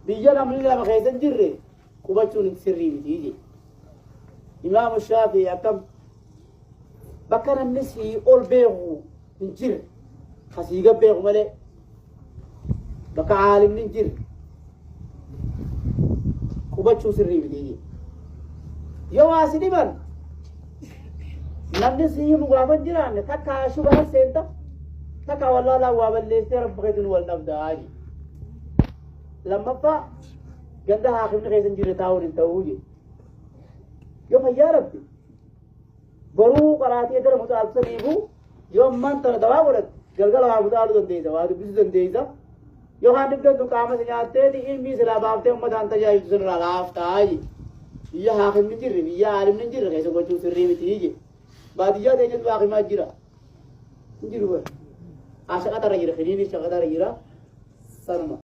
Biyya namni lama keessa hin jirre qubachuun sirrii miti jedhe. Imaamu Shaafii akkam bakka namni sii ol beeku hin jirre ka sii gad beeku malee bakka aalimni hin jirre qubachuu sirrii miti jedhe. Yoo waa si dhiban namni si himu gaafa hin jiraanne takka shubahan seenta takka wallaalaa waa balleessee rabbi keetiin wal dhabdaa jedhe. Lammaffaa ganda haakimni keessa hin jirre taa'uun hin ta'uu jedhe. Yoo fayyaa dhabde boruu qaraatee dara mucaaltu saniifuu yoo ammaan tana dawaa godhatte galgala waa mucaaluu dandeessa waa dubbisuu dandeessa. Yookaan dhibdeen tun qaama si nyaatteeti ilmii silaa baaftee uummataan tajaajiltu sirraa laaftaa jedhe. Biyya haakimni hin jirre biyya aalimni hin jirre keessa gochuun sirrii miti jedhe. Baadiyyaa teenyatu haakimaa jira. Hin jiru bara. Shaqaxarra jira kiniinii shaqaxarra jira. Sanuma.